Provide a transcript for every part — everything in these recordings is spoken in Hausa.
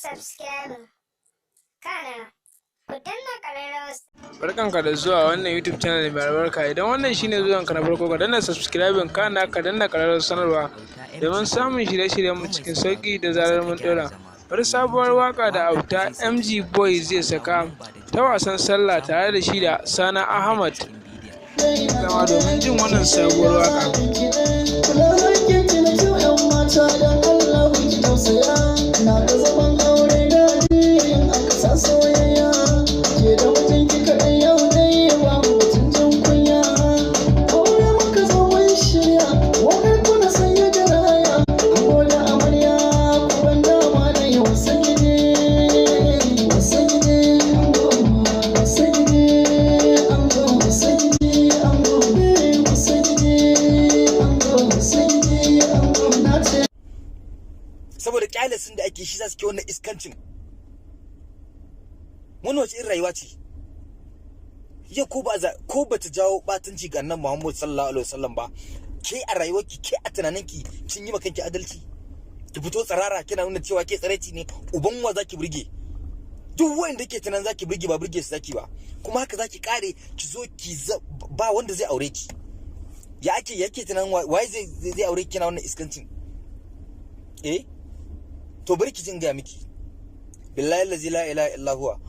Subscribing, kana ku danna ƙararrawar. Barkanka da zuwa wannan YouTube channel mai albarka. Idan wannan shine zuwan ka na farko, ka danna subscribing, kana ka danna ƙararrawar sanarwa domin samun shirye-shiryen mu cikin sauƙi da zarar mun ɗora. Wata sabuwar waka da Auta MG Boy zai saka ta wasan sallah tare da shi da Sana Ahmad. Zama domin jin wannan sabuwar waka. Kula hakkin na kyau, 'yan mata, don Allah ku ki tausaya. Na ga zaman aure daɗi in aka sa soyayya. Ke da mutunki kaɗai, yau dai babu mutum jin kunya. Aure muka zo mun shirya, wakar kuna sanya garaya. Ango da amarya, ku ban dama da yi wasan gide. Wasan gide, ango, wasan gide, ango, wasan gide, ango, wasan gide, ango, wasan gide, ango, na ce. Saboda kyalesin da ake shi za su ke wannan iskancin. Wannan wace irin rayuwa ce? Yau ko ba ko bata jawo batunci ga Annabi Muhammad sallallahu alaihi wasallam ba, ke a rayuwarki, ke a tunaninki, kin yi kanki adalci? Ki fito tsirara kina nuna cewa ke tsiraici ne. Uban wa zaki burge? Duk wanda ke tunan zaki burge, ba burge su zaki ba. Kuma haka zaki kare, ki zo ki ba wanda zai aure ki. Ya ake yake tunan waye zai aure ki kina wannan iskancin? Eh, to bari ki jin ga miki. Billahi allazi la ilaha illa huwa,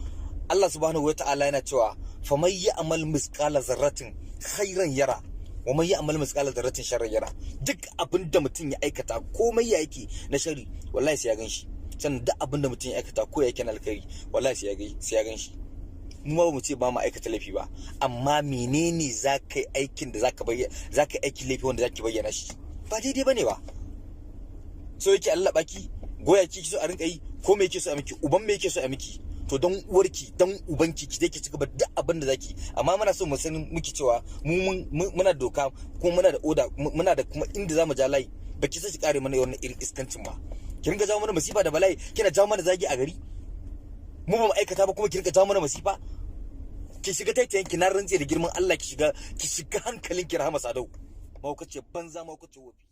Allah subhanahu wataala yana cewa: faman ya'mal misqala zarratin khairan yara wa man ya'mal misqala zarratin sharran yara. Duk abin da mutum ya aikata, komai ya yake na sharri, wallahi sai ya ganshi. Sannan duk abin da mutum ya aikata, ko yake na alkhairi, wallahi sai ya ganshi. Mu ma ba mu ce ba mu aikata laifi ba, amma menene za ka yi aikin da za ka bayyana, za ka yi aikin laifi wanda za ki bayyana shi? Ba daidai bane ba. So yake Allah baki goya ki so a rinka yi, ko me yake so a miki? Uban me yake so a miki? To, don uwarki, don ubanki, ki je ki cigaba duk abin da zaki. Amma muna so mu san miki cewa mu muna da doka, kuma muna da oda, muna da kuma inda zamu ja layi. Baki sai ki kare mana wannan irin iskancin ba. Ki rinka jawo mana masifa da bala'i, kina jawo mana zagi a gari. Mu ba mu aikata ba, kuma ki rinka jawo mana masifa. Ki shiga taitayen ki, na rantse da girman Allah, ki shiga hankalin ki. Rahama Sadau, mahaukaci banza, mahaukaci wofi.